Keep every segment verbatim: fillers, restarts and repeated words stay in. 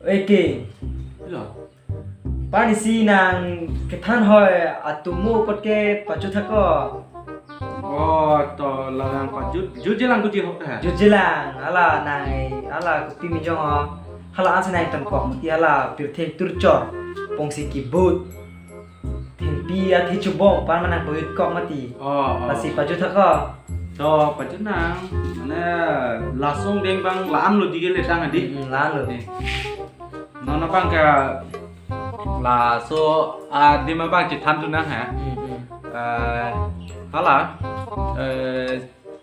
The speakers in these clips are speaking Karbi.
Eke. Lo. Pani si nang kethan hoi atomo apot ke pajut tha ko. Oh, to la nang pajut, jutjelang ko ji hok ha. Jutjelang, hala nang, hala kopi mijong ho. Hala ansi nang tonkok mati hala pirthe turchor. Pongsi kibut. Thengpi athe chubong, pan manang pajut kok mati. Oh, oh. Lasi pajut tha ko. To pajut nang, mane laso angdeng abang la-an lo di ke letang adi. Hmm, la-an lo. Di. Non abang ke laso adim abang chethan tu nang ha. Hmm, hmm. Eh, hala, eh,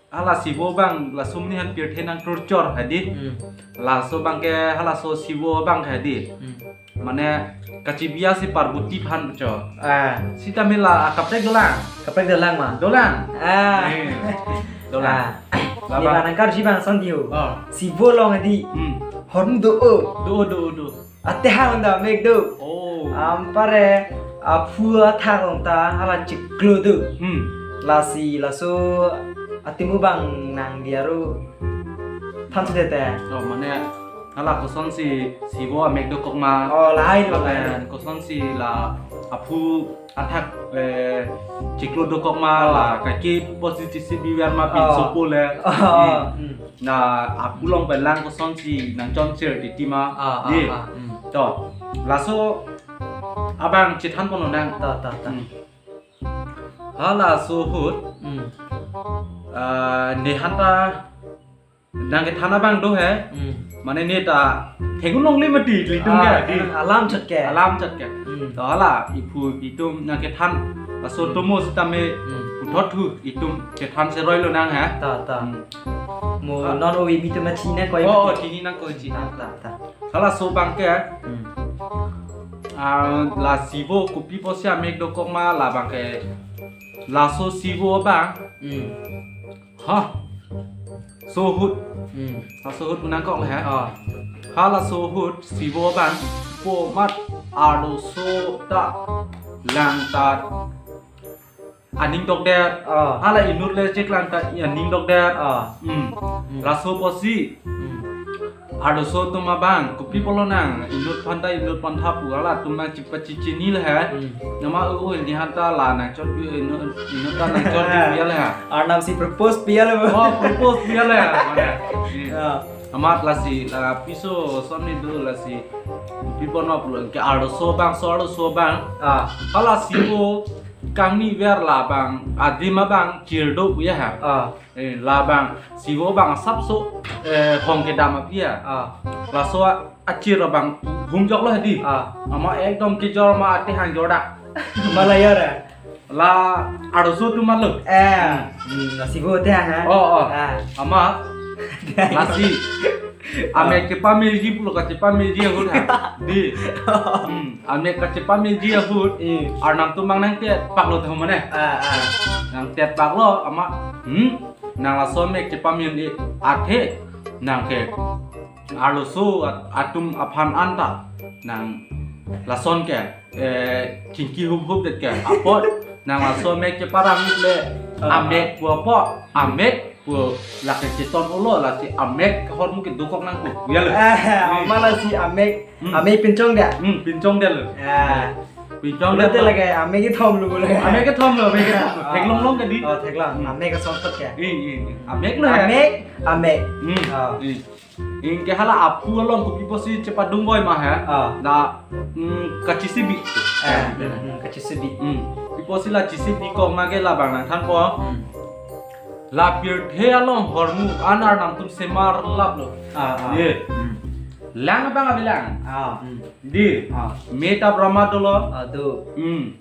hala sivo abang laso mini han pirthe nang turchor hadi. Hmm. Laso abang ke halaso sivo abang ke hadi. Hmm. Mane kachibi-a si Parvati aphan cho. Ah. Sita mela akaprek dolang. Kaprek dolang ma? Dolang. Ah. Eh, dolang. Ah. Laba. Ni ba nang karji bang son diu. Oh. Sivo along adi. Hmm. Hormu do-o. Do-o, do-o, do. Athe hang da mek do. Oh. Anparke aphu athak along ta hala chiklo do. Hmm. Lasi laso atomo abang nang diaro than sudet te. Oh, mane hala kosonsi sivo amek dokok ma. Oh, lahai lo, lahai lo. Lapen kosonsi la aphu athak, eh, chiklo dokok ma, oh, la kaki posisi biver ma, oh, pinso pole. Oh, hmm. Hmm. Na aphu along pelang kosonsi nang chonser titi ma. Ah, ah, di. Ah, hmm. To, laso abang chethan pon nang. Ta, ta, ta. Hmm. Halaso ahut. Hmm. Ah, ne han ta nang kethan abang do he. Hmm. Mane ne ta theklong le mati, ilitum ke, ah, di. Alam chot ke. Alam chot ke. Hmm. To hala iphu itum nang kethan. Laso, hmm, tomo sitame, hmm, puthot thu itum kethan seroi lo nang he. Ta, ta. Hmm. Mo, ah, non ove mi tum na chini nang koi. Oh, mati. Chini nang koi chini. Ta, ta, ta. Halaso abang ke. Hmm. Ah, la sivo kopi pusi amek dokok ma labang ke. Laso sivo abang. Hmm. Ha. Laso ahut. Hmm. Laso ahut nangkok le ha. Ah. Halaso ahut sivo abang. Po mat arloso ta lang ta aning dokdet. Ah. Hala inut le cheklang ta aning dokdet. Ah. Hmm. Hmm. Laso pusi. Hmm. Arloso atum abang, kopi pulo nang, inut aphan ta inut aphan tha pu, halatum nang chipa chichini le ha. Hmm. Nama u u ni han ta la nang chot bi, inut, inut ta nang chot bi ya le ha. Arnam si propose pi ya le bo. Oh, propose pi ya le ha. Mane. Hmm. Ah. Amat lasi, la piso son ni do lasi. Kopi pulo ma pulo ke arloso abang, so arloso abang. Ah. Hala sivo kangni ver labang, adim abang, chirdo pu ya ha. Ah. Eh, labang, sivo abang asapso, eh, hong kedam aphi ya. Ah. Laso a-, achir abang humjok lo hadi. Ah. Ama ekdom kejor ma athe hang jordak. Mala ya ra. La arloso atum ma lo. Eh. Hmm. Hmm, la sivo athe hang ha. Oh, oh. Ah. Ama lasi. Ah. Amek kepameji pulo kachepameji ahut ha. Di. Hmm. Amek kachepameji ahut. Hmm. Arnam atum abang nangtet paklo tha mane. Ah, ah. Nangtet paklo ama. Hmm. Nang laso amek chepameme athe nang ke arloso at-, atum aphan anta nang lason ke, eh, chingki hup hup det ke apot nang laso amek cheparang le, ah, amek pu apot amek pu lake cheton olo lasi amek hormu ke dokok nang pu ya le. Ah, hmm, ama lasi amek Hmm. Amek pinchong dia? Hmm, pinchong dia lo. Ya. Pinchong dia. Udah te lo. Lagi amek kethom lo boleh. Amek kethom lo, amek kethom lo. Ah. Theklong long ke di. Oh, theklong. Hmm. Amek kesongkot ya. Iya, iya, iya. Amek lo ya. Amek, amek. Hmm. Oh. Iya. Ingke hala aphu along kopi pusi chepadung boi ma ha. Ah. Na, hmm, kachisibi. Eh, hmm, hmm, kachisibi. Hmm. Kopi pusi la chisibi kok ma ke labang nangthanpo. Hmm. La pirthe along hormu an arnam atum semar lap lo. Ah, ah. Ye. Hmm. Lang abang avelang. Ah, hmm. Di. Ah. Meta Brahma dolo. Ah, do. Hmm.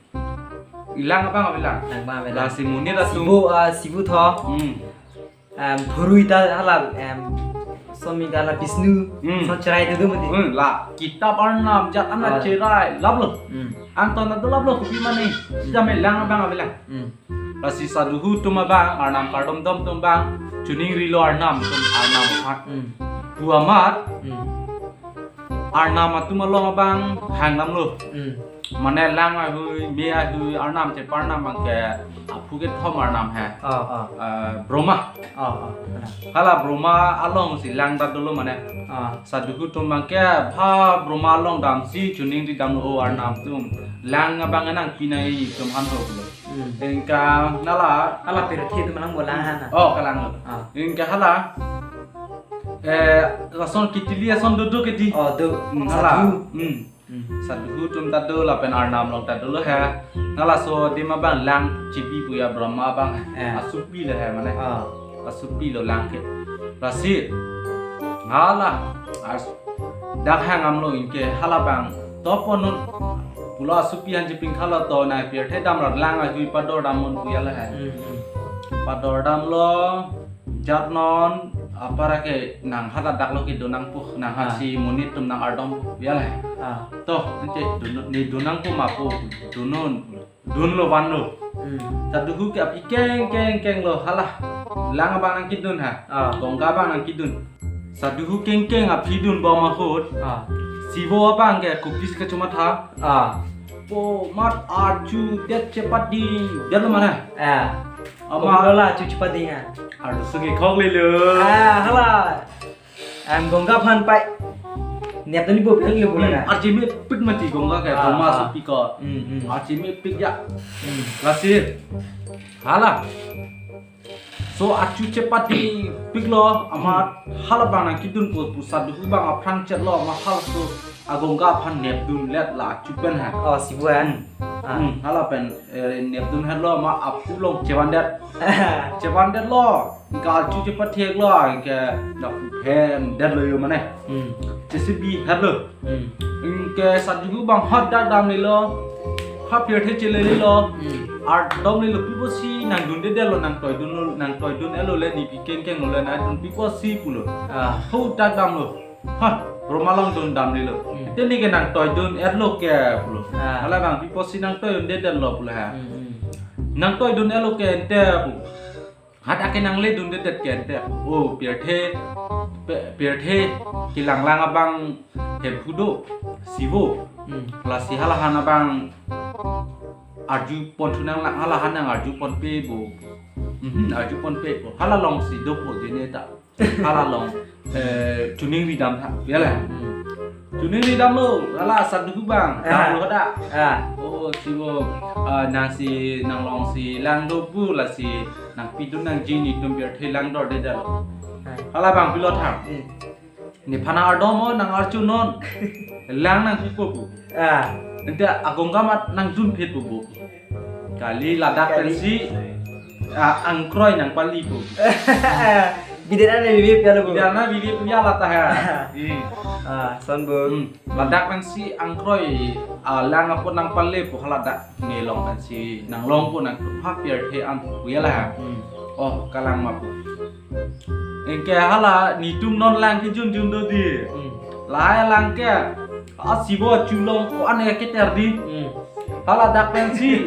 Lang abang avelang. Lang abang avelang. Lasi monit atum. Sibu, ah, sibu tho. Hmm. Em, phurui ta hala, em, somi ta hala Vishnu. Hmm. So cherai tu tu mati. Hmm. La kitab arnam jat ana, ah, cherai lap lo. Hmm. Angton na do lap lo kopi mane. Hmm. Jame lang abang avelang. Hmm. Lasi sadhu atum abang, arnam kardom dom atum abang, chuning rilo arnam atum, arnam ha. Hmm. Pu amat. Hmm. Arnam atum along abang hang namlo. Hmm. Mane lang ahui, me ahui, arnam cheparnam abangke aphu kethom arnam he. Oh, oh. Eh, Brahma. Oh, oh. Hala Brahma alongsi lang ta dolo mane. Ah. Sadhu atum abangke ha Brahma along damsi choningri damlo o arnam atum. Lang abang nangpi nangji atum han ho. Hmm. Ingka hala. Hala pirthe atum nangbolang hana. Oh, kalang lo. Ah. Ingka hala. Eh, lason kitili ason dodo kedi. Oh, do. Hmm, hala. Sadhu. Hmm. Hmm. Sadhu atum ta do lapen arnam along ta dolo he. Halaso adim abang lang chepi puya Brahma abang. Eh. Asopi le he mane. Ah. Asopi lo lang ke. Lasi. Hala. As dak hang namlo ingke hala abang. To ponun pulo asopi han chepingkha lo to nangpirthe dam rat lang ahui pador dam un puya le he. Hmm, hmm. Pador damlo jat non apar ke nang haladak lo kedo nangpo nang. Ah. Hasi monit atum nang ardom puya le he. Ah. To, ante dun, ne dun nangpo ma pu, dunnon. Dunlo vanlo. Hmm. Sadhu ke aphi keng keng keng lo hala. Lang abang nangkedun ha. Ah. Ganga abang nangkedun. Sadhu keng keng aphi dunbom ahut. Ah. Sivo abangke kopisi kachomatha. Ah. Po mat arju det chepat di. Det lo mane? Ah. Ama. Kopilo la arju chepat di ha. Arju sugi khok lilo. Ah, hala. Ang Ganga aphan pai. Niat ni bo peng le Hmm, bola. Arju mepik mati Ganga ke, ah, Ganga ah. Asopi ko. Hmm, hmm. Arju mepik ya. Hmm. Lasi. Hala. So arju chepat di piklo, ama hala abang nangkedun pu, pu Sadhu abang aphrang chetlo, ama halaso a Ganga aphan nepdun let la arju pen ha. Oh, sivo, eh? Hmm. Ah. Hmm, hala pen, eh, nepdun hetlo, ama aphu along chevandet. Chevandetlo, ingka arju chepatheklo, ingke na phen detlo yo mane. Hmm. J C B hetlo. Hmm. Ingke Sadhu abang hot dak damlelo. Ha pirthe chelelelo. Hmm. Ardom lelo, pi apotsi nangdunde detlo, nangtoidunlo, nangtoidun-etlo le ne pi keng keng lo le nangdun pi apotsi pulo. Ah. Ho dak damlo. Ha, Brahma along dun damlelo. Hmm. Te ne ke nangtoidun-etlo ke pulo. Ah. Hala abang pi apotsi nangtoidunde detlo pulo ha. Hmm, hmm. Nangtoidun-etlo ke ante pu. Hadak ke nangledunde det ke ante. Oh, pirthe, pe-, pirthe kelanglang abang Hemphu do, Sivo. Hmm. Lasi halahan abang arju ponthu nang, halahan nang arju ponpe bo. Mhm, arju ponpe bo. Hala alongsi dopo jene ta. Hala along, eh, choningri damtha. Ya le? Hmm. Choningri damlo, hala Sadhu abang. Ah. Damlo hadak. Ah. Oh, Sivo, ah, nangsi, nanglongsi lang do pu lasi nangpidun nangji netum pirthe lang dorde detlo. Ah. Hala abang pilot ha. Hmm. Nephan ardom o, nang arju non. Lang nangpipo pu. Ah. Ante a Ganga mat nangdunphet pu bo. Kali ladak Kali. Pensi, ah, angkroi nangpali pu. Bidena ne bibi pialo bo. Bidena bibi pialo ta ha. Hmm. Ah, son bo. Hmm. Ladak pensi angkroi, ah, lang apot nangpali pu haladak nelong pensi nanglong pu nangtum ha pirthe an pu ya la. Hmm. Oh, kalang ma pu. Ingke hala netum non lang kejun jun do di. Hmm. Lahai lang ke, a Sivo chulong ko ane keter di. Hmm. Haladak pensi.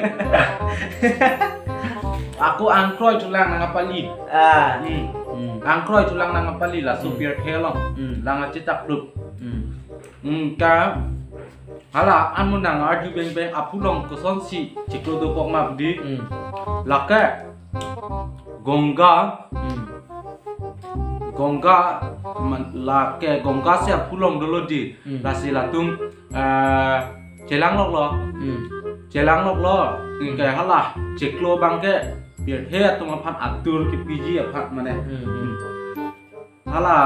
Ako angkroi thu lang nangpali. Ah. Hmm. Hmm. Angkroi thu lang nangpali laso Hmm. pirthe along. Hmm. Lang achitak plup. Hmm. Hmm, ka hala anmu nang arju beng beng aphu along kosonsi chiklo dokok ma di. Hmm. Lake Ganga, Hmm. Ganga man, lake Ganga si aphu along dolo di. Hmm. Lasi latum, eh, chelang loklo. Hmm. Chelang loklo. Ingke hala chiklo abangke pirthe atum aphan atur kepiji aphan mane. Hmm. Hmm. Hala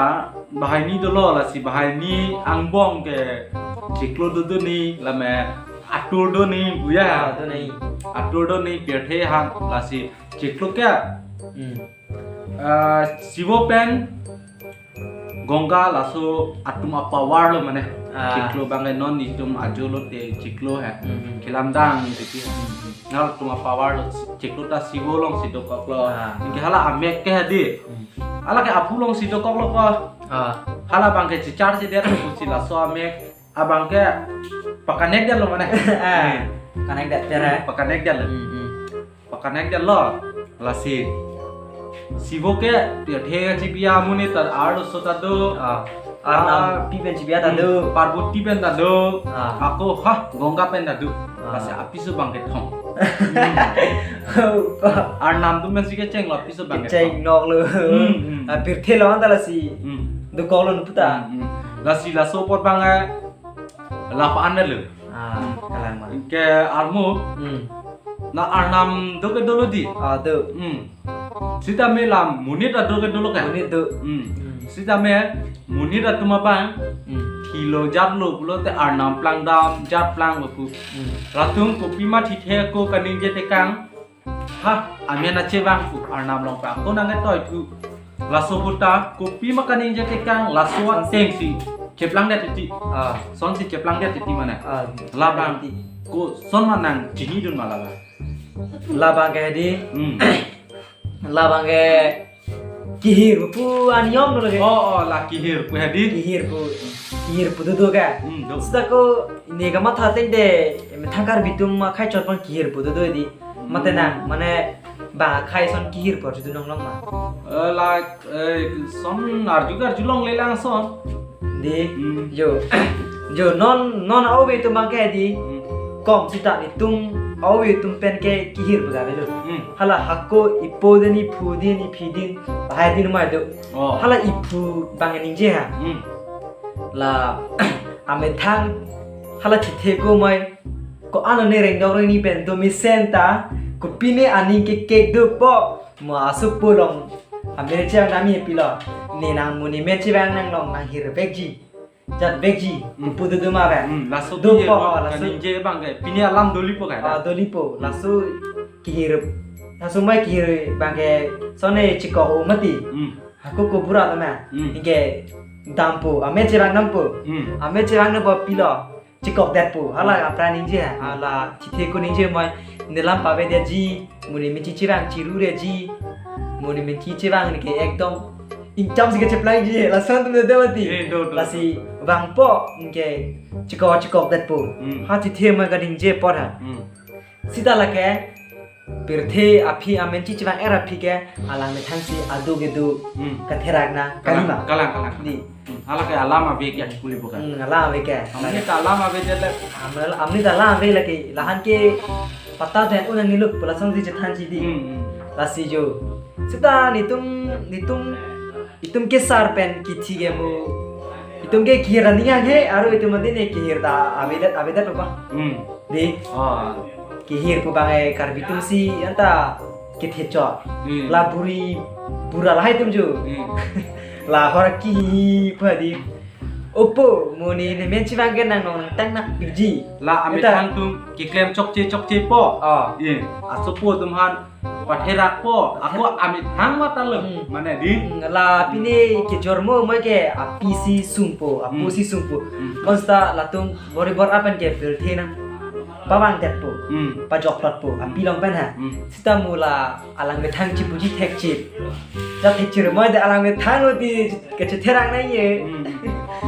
banghini dolo lasi banghini angbong ke chiklo dodo ni lame atur do ni puya. Ah, do ni. Atur do ni pirthe han lasi chiklo ke. Hmm. Ah, Sivo pen Ganga laso atum apower lo mane. Ah. Chiklo abangke non netum ajo lote chiklo he. Hmm. Kelamdang titi. Hmm. Nang atum apower lo chiklo ta Sivo alongsi dokoklo. Ah. Ingke hala amek ke di. Hmm. Hala ke aphu alongsi dokoklo ko. Ah. Hala abangke chichar si der pusi laso amek abangke pa-connect detlo mane. Ah. Hmm. Connect det ter, eh. Pa-connect detlo. Hmm, hmm. Pa-connect detlo. Lasi Sivo ke pirthe kachibi amonit ta arloso ta do. Ah. Arnam, ah, pi pen chibiat ta do. Parboti pen ta do. Ah. Ako ha Ganga pen ta do. Ah. Lasi apiso abang kethom. Arnam atum pensi kechenglo apiso abang kethom. Kecheng noklo. Hmm, hmm. Ah, pirthe along ta lasi. Hmm. Dokoklo puta. Hmm, hmm. Lasi laso apot abang, eh, lapu-an lo. Ah, kalang ma. Ke armo. Hmm. Na arnam do ke dolo di. Ah, do. Hmm. Sitame la monit ta do ke dolo ke. Monit do. Hmm. Hmm. Sitame monit atum abang. Hmm. Thilo jatlo pulote arnam plangdam jat plang pu. Hmm. Latum kopima thithe ako kaningje tekang. Ha, amen achevang pu arnam along pa ako nangketoi thu. Laso puta kopima kaningje tekang laso atengsi cheplangdet titi. Ah. Sonsi cheplangdet titi mane. Ah, labang titi. Koson ma nangchinidun ma labang. Labang ke di. Hmm. Labang ke kihir pu aniyom lo ke. Oh, oh, la kihir pu hedi. Kihir pu, kihir pu do do ke. Hmm, do. Sita ko ne kamatha ateng de, em, thangkar bitum akhai chot pon kihir pu do do di. Hmm. Mate nang, mane bang akhai ason kihir pu arjudun longlong ma. Eh, la, eh, son arju arjulongle lang son. Di, hmm, jo. Jo, non, non ove atum abang ke di. Hmm. Kom sita netum ove atum pen ke kihir pu ga avelo. Hmm. Hala hako ipo din, iphu din, iphi din, lahai din ma do. Oh. Hala iphu abang ningje ha. Hmm. La amethang hala thithe ako mai. Ko-an ne rengdok rengni pen do mesen ta. Kopine aning kekek dopo. Mo aso pu along amen chevang nami pilo. Ne nang monit amen chevang nanglong nanghir vekji. Jat vekji. Hmm. Pu do do ma pen. Hmm, laso dopo, kihir laso. Kaningje abang ke pini alam dolipo ke. Ah, dolipo. Hmm. Laso kihir. Laso mai kihir abang ke sone chikok o mati. Hmm. Hako ko bura ta ma. Hmm. Anke dampo, amen chevang dampo. Hmm. Amen chevang dampo pilo. Chikokdetpo, hala, hmm, apra ningje, hmm, hala, thithe ako ningje mai, ne lam pavedetji, monit amen chichevang chiruriji, monit amen chichevang anke ekdom, ingchamsi kecheplangji, lason atum do mati. Eh, do, do. Lasi vangpo, anke chikok chikokdetpo. Hmm. Ha thithe amei kaningje apor ha. Hmm. Sita lake, pirthe aphi amen chichevang er aphi ke alang methangsi adu kedu, hmm, katherak nang, kalang, kalima. Kalang, kalang. Di. Hmm. Hala ke alam ave ke puli bukan. Hmm, alam ave ke. Amni ta alam ave je le. Amni, amni ta alam ave lake. Lahan ke patta dan unang niluk pu lasonsi chethanji di. Hmm, hmm. Lasi jo. Sita netum, netum, itum kesar pen kithi ke mo. Itum ke kihir aning he, aro itum adin ne kihir ta avedet, avedet apa? Hmm. Di. Oh. Kihir pu abang e Karbi atumsi anta kethechot. Hmm. La buri bura lahai atum jo. Hmm. La hor kihi pa di. Opo, monit amen chevang ke nang nong tang nak biji. La amethang atum keklem chokche chokchepo. Oh. Ye. Asopo atum aphan patherakpo. Ako, hmm, amethang mata lo. Hmm. Mane di. Hmm, la pine kejormo amei ke apisi sungpo, apo, hmm, si sungpo. Hmm. Konsta latum bor-i bor-a pen ke pirthe nang pavangdetpo, hmm, pajoklotpo, hmm, api along pen ha. Hmm. Sita mo la alang methang chipuji thekchip. Ja thekchip amei de alang methang lo di kechetherak nangji. Hmm.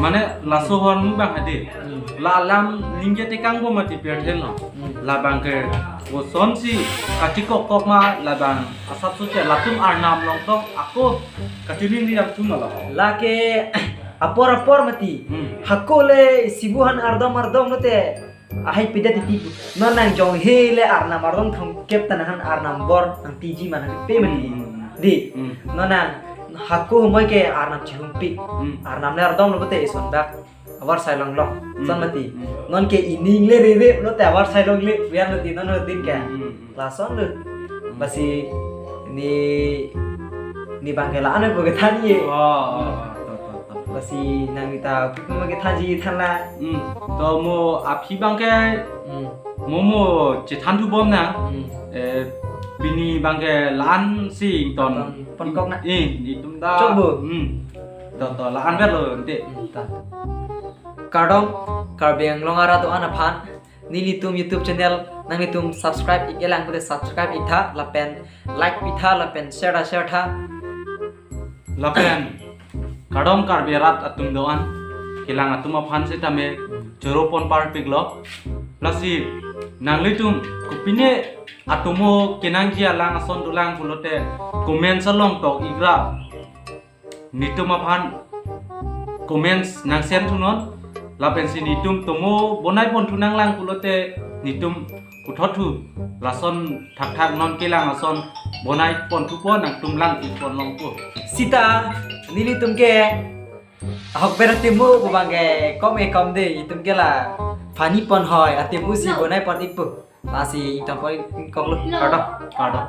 Mane laso ahormu abang hadi. Hmm. La alam ningje tekangpo mati pirthe lo. Hmm. Labang ke kosonsi kachikok kok ma labang asapso che latum arnam along tong ako kachini ni ram tum lo. Lake apor apor mati. Hmm. Hako le isibu aphan ardom ardom lote ahai pida titi pu. Non nang jong he le arnam ardom thomkep ta nang aphan arnam bor nangpiji ma nangpi mati. Hmm. Di. Hmm. Non nang hako amei ke arnam chihumpik. Hmm. Arnam le ardom lo pute ison bak. Avarsai longlong. Hmm. Son mati. Hmm. Non ke ining le rere lote avarsai longle. Biar mati non adin ke. Hmm, hmm, hmm. Lason lo. Hmm. Lasi ne, ne abang ke la-an pu kethanji. Oh, oh, oh, to, to, to. Lasi nang mita kutma kethanji thanla. Hmm. To mo aphi abang ke, hmm, mo mo chethanthu bom nang. Hmm. Eh, pini abang ke la-ansi ton. Ton, ponkok na. Eh, netum ta. Chok bo. Hmm. To, to, la-an ver lo ante. Hmm, ta. Kardom, Karbi Anglong arat do-an aphan. Nelitum YouTube channel nanglitum subscribe ik-elang pute subscribe iktha lapen like pitha lapen share ta share tha. Lapen kardom Karbi arat atum do-an kelang atum aphan setame choro pon parpiklo. Lasi nanglitum kopine atomo kenangji alang ason dolang pulote comment along tok ikra. Netum aphan comments nang send thunon. Lapensi netum tomo bonai pon thu nanglang pulote netum puthot thu lason thakthak non kelang ason bonai pon thupo, nangtum lang pon longpo. Sita, nelitum ke ahok ber atemu pu abang ke kom e kom de, itum ke la funny pon hoi atemu si bonai pon ikpo. Lasi itum pon ikoklo. Kardom, kardom.